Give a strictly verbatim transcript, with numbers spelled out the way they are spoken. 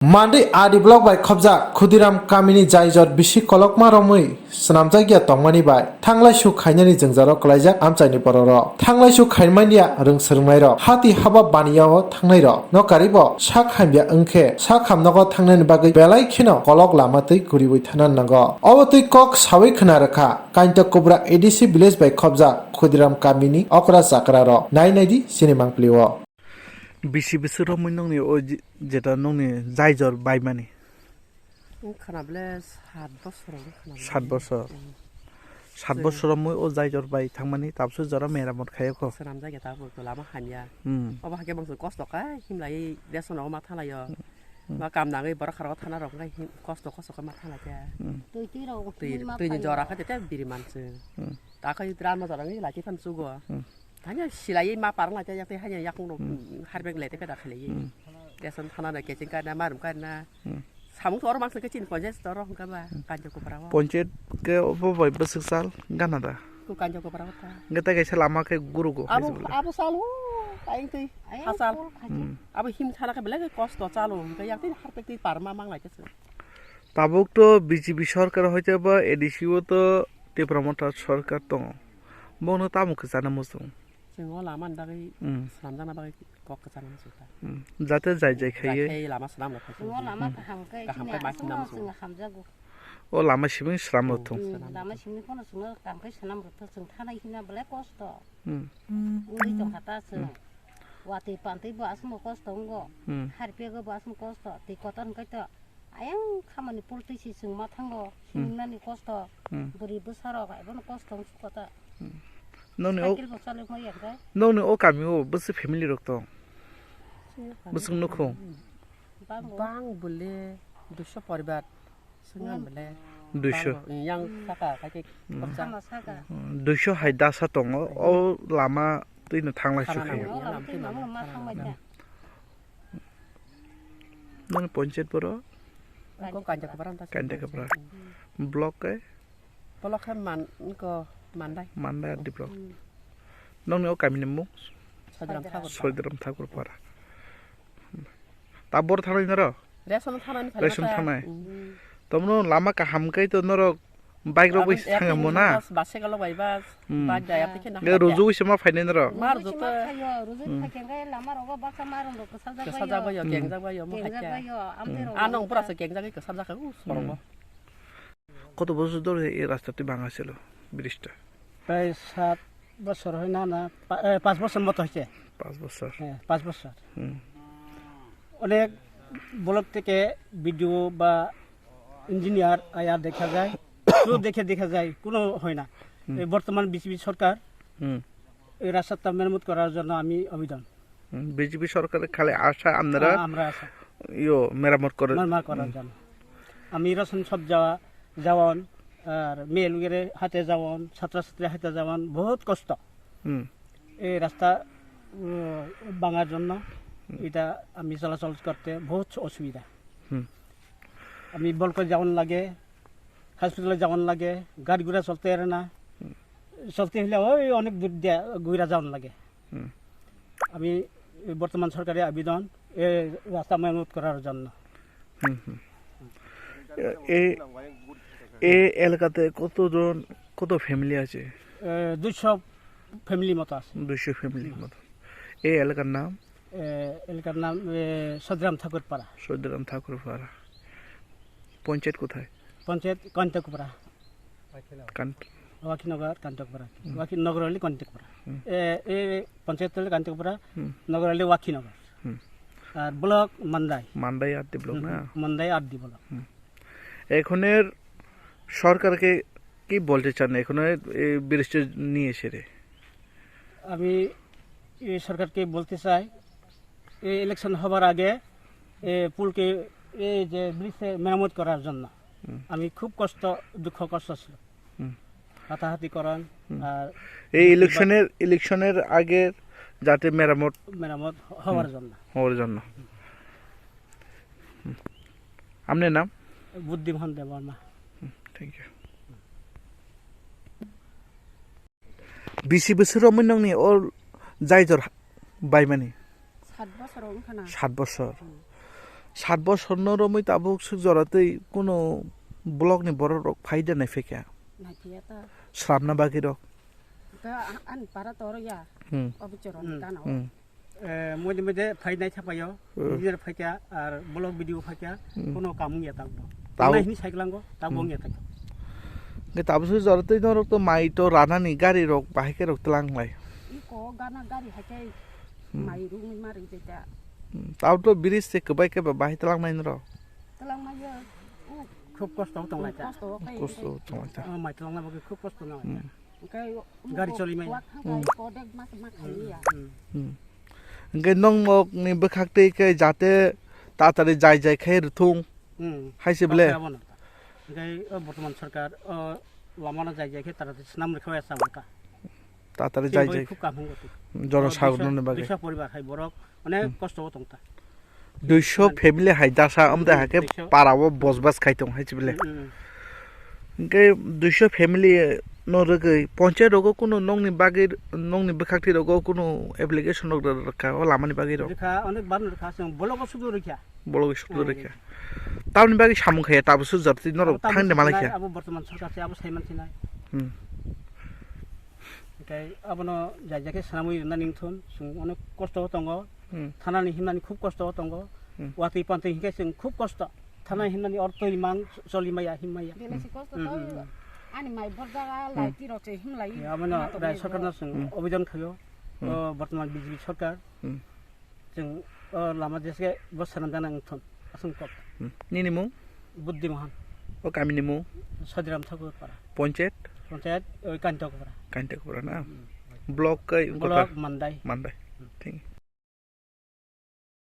Mandwi R D block bai khobjak Khudiram kamini jaijor bisi kolokma romwi swnamjakya tongmani bai thanglaisu khainani jwngjaro kwlaijak amchaini bororok. Thanglaisu khaimaniya rwng swrwngnairok hati haba baniyao thangnairok no karibo sak hamya wngkhe sak hamnogo thangnani bagwi belai kheno kolok lama twi guriwi thana nango. Obo twi kok sawi khwna rwkha Kainta Kubra A D C village bai khobjak Khudiram kamini okra chakrarok. Nai naidi chini mangpili o. Bisi bwswk romwi nokni o je-, jeta nokni jaijor baimani? Wng khwna bwle sat bosor wng khwna bwle. Sat bosor? Mm. Sat bosor romwi o jaijor bai thangmani tabukhe jora meramot khaiyakho? Swnamjakya tabuk lama hamya. Mm. Obo hakhe bangso kosto kha himlaiwi ration rogo ma thanglaio. Mm. Ma kam nangwi borok kharo thana rok wngkha him-, kosto kosto khe ma thanglaikha. Mm. Twi twi rok twi, himma twini jora kha tete biri manswk. Mm. Takhai drama jora wngwi laki phan chugo. Mm. Thanya silaiwi ma parwng lai tei yaktai hanya yakung rok Hmm. harbek lai tei peda khalaiwi. Hmm. Tesan thana da kecheng karna marum karna. Hmm. Samung to oro mangsa kechin ponjais to oro hwnkha ba Hmm. Kanjo Kupra o. Ponjait ke obo bai bwswk sal gana da? Ku Kanjo Kupra o ta. Hwnkhe tei kaisa lama khe gurugo Abo hai se bwle. Abo sal o kaing tei Ayang hasal. Pol khachi. Hmm. Abo him thana khe belai kosto chalo hwnkhe yaktai harbek tei parma manglai khe se. Tabuk to B J P sorkar hoite ba A D C o to Tipra Motha sorkar tongo. Bono tamo kwchana muchung? Chwng o lama ni bagwi Hmm. swnamjakna bagwi kok kwchana muchung ta. Hmm. Jate jai jai khaiwi. Jai khaiwi lama swnam rok khai Chwng o lama Hmm. kaham khe Kaham chini khe ma aswk swnam no muchung. Chwng hamjago. O lama simi swnam rok Hmm. thung. Hmm, Swnam lama rok. Simi phano chwng o kaham khe swnam rok thung. Chwng thana hina belai kosto. Hmm. Wngwi tongkha ta chwng. Hmm. Watwi pantwi bo aswk no kosto wngo. Hmm. Harpiyago bo aswk no kosto. Twi kotor hwnkhe to Ayang khamani pultwi si chwng ma thango, Hmm. singnani kosto, Hmm. bwrwi bwsarok, abono kosto wng sukha ta. Hmm. Nokni o, Cycle bo chali ma yang khe. Nokni o kami o bwswk family rok tong? Bwswk nukhung? Bang bo. Bang bole duiso poribar. Swngan bole. Duiso. Bang bo, yang saka, kake Hmm. khorsa. Sama saka. Hmm. Duiso hai dasa tongo, o lama twino thanglai Khana sukhayo. Nang, yang twi mama ma thangbai ta. Nang ponchayat boro? Ko Kanja Kapra ta. Kanja Kapra. Hmm. Block ke? Block ke man, ko Mandai. Mandai R D block. Hmm. Nokni o kami ni mung? Sodiram Thakur. Sodiram Thakur para. Ta bor thanai noro? Ration thanai ni Ration thanai. Hmm. Tomno lama kaham kai to noro Bike rok bai sanga mo na? Bus, bus se galok bai bus, Hmm. Bike jaya twi khe na Ge hapya. Ruju wi se ma phainai noro? Ma ruju Ruju ma to. Phaio, ruju Hmm. phaikhe hwnkhe lama rogo baksa ma rong rok kwsal jak Kwsal jak baio. Baio, Hmm. Kengjak baio, mo Kengjak hakya. Baio, amtwi Hmm. rong Ah, rok nong pura baksa. Se kengjak kwsal jak o sorong Hmm. o. Koto bosor dhori ei rasta twi banga selo, bridge ta? Prai sat bosor hoi na na, pa-, eh, panch bosor moto hoiche. Panch bosor. Eh, panch bosor. Hmm. Onek block theke B D O ba engineer aya dekha jai, শুধু দেখে দেখা যায়, কোনো হয় না। হুম। এই বর্তমান বিজেপি সরকার হুম। এই রাস্তাটা মেরামত করার জন্য আমি আবেদন। হুম, বিজেপি সরকারের খালি আশা আপনারা আ-, আমরা আশা। ইয়ো, মেরামত করে। মেরামত করার হুম। জন্য। আমি রেশন সব যাওয়া, যাওয়ান, আর মেয়ে লোকের হাতে যাওয়ান, ছাত্রছাত্রীর হাতে যাওয়ান, বহুত কষ্ট। হুম। এই রাস্তা, উম, ভাঙার জন্য হুম। এটা আমি চলাচল করতে বহুত অসুবিধা। হুম। আমি বলকে যাওয়ান লাগে, হসপিটালে যাওয়ান লাগে, গাড়ি ঘোড়া চলতে পারে না। হুম। চলতে হলে ওই অনেক দূর দিয়ে ঘুরে যাওয়ান লাগে। হুম। আমি বর্তমান সরকারের আবেদন, এই রাস্তা মেরামত করার জন্য। হুম, হুম। এ-, এই, এই এলাকাতে কতজন, কত ফ্যামিলি আছে? এ, দুইশো ফ্যামিলি মতো আছে। দুইশো ফ্যামিলির হুম। মতো। এই এলাকার নাম? এ, এলাকার নাম, এ, সদরাম ঠাকুরপাড়া। সদরাম ঠাকুরপাড়া। পঞ্চায়েত কোথায়? পঞ্চায়েত কন্টকপাড়া। কান- ওয়াকিনগর কন্টকপাড়া। হুম। ওয়াকিনগর হলে কন্টকপাড়া। হুম। এ, এ, পঞ্চায়েত হলে কন্টকপাড়া, হুম। নগর হলে ওয়াকিনগর। হুম। আর ব্লক মান্দাই। মান্দাই আর ডি ব্লক হুম, না? হুম, মান্দাই আর ডি ব্লক। হুম। এখনের সরকারকে কি বলতে চান এখনের এই ব্রিজটা নিয়ে এসে রে? আমি এই সরকারকে বলতে চাই, এই ইলেকশন হবার আগে এ পুলকে, এই যে ব্রিজে মেরামত করার জন্য হুম। আমি খুব কষ্ট, দুঃখ কষ্ট ছিল। হুম। হাতাহাতি করান, হুম। আর এই ইলেকশনের, ইলেকশনের আগে যাতে মেরামত মেরামত হওয়ার হুম। জন্য। হওয়ার জন্য। হুম। আপনার নাম? বুদ্ধিমান দেববর্মা। হুম, thank you. Bisi bwswk romwi nokni o jaijor baimani? Sat bosor wngkha na. Sat bosor. Hmm. Sat bosorno romwi tabuk swk jora twi kuno blockni borok rok phai da nai phaikha? Nai phiya ta. Sramna bagwi rok. Ka an para toro ya. Hmm. Obo choro Hmm. Gana. Hmm. Eh, moide moide phai nai thapayo. Hmm. Engineer phaikha ar block B D O phaikha. Hmm. Kuno kamung ya tabuk. Tabuk. Nai hini cycle ango tabuk Hmm. Ya thakha. Hwnkhe tabuk swk jora twi norok to mai to ranani gari rok bahai khe rok tlang lai. Iko gana gari haikhe Hmm. Mai rungwi ma ring jeta. Hmm, tao to bridge se kwbai khe ba bahai twlang mai nro. Twlang mai yo. Khub kosto tong lai ta. Kosto kai. Kosto tong lai ta. Ah, mai twlang na bagwi khub kosto na lai ta. Hmm. Kai Gari choli mai. Wak Hmm. Kai kodek mak mak khai ya. Hmm. Hmm. Hwnkhe nong nok ni bwkhak twi khe jate tatari jai jai khe rwthung. Hmm. Hai se ble. Tong khe abono. Hwnkhe o bortoman sarkar o lama no jai jai khe tatari swnam rwkha ya sa wngkha. Tatari Chini jai bagwi jai. Khub kaham wngkha. Joro O sagodno duiso, ni bagwi. Duiso poribar hai borok onek Hmm. Kosto o tongkha. Duiso Hmm. family hai dasa amde Hmm, hake duiso. Para o bosbas khai tong hai chibile. Hmm, hmm. Hingke duiso family no rwgwi ponchayat rogo kuno nongni bagwi nongni bwkhak twi rogo kuno application rok rwkha o lama ni bagwi rok. Rwkha onek bar rwkha chwng block o sudu rwkha. Block o sudu Hmm. Rwkha. Tamni bagwi samung khaya tabuk sujak twi norok Abo tabuk thangde malai sujak khaya. Abo bortoman sarkar se abo saiman sinai. Hmm. Hingke abono jai jai khe swnamwi rwna ningthun, chwng onek kosto o tongo, Hmm. Thanani himnani khub kosto o tongo, Hmm. Watwi pantwi hinkhe chwng khub kosto, thana himnani or twi mang choli maya, him maya. Belai se kosto Hmm, tong, hmm, hmm. Ani mai borjaga Hmm. Lai tiro se him lai. Ya, abono Hima tongwi Rai Sorkarno bo. Chwng Hmm. Obedan khaio, Hmm. O bortoman B J P sorkar, Hmm. Chwng o lama jese bo swnamjana wngthun, aswng kok. Hmm. Nini mung? Buddhi Mohan. O kamini mung? Sadiram Thakur para. Ponchayat? Ponchayat, oi Kantok para. Kantok para na? Hmm. Block kai wngkha Block ta? Mandai. Mandai. Hmm. Thank you.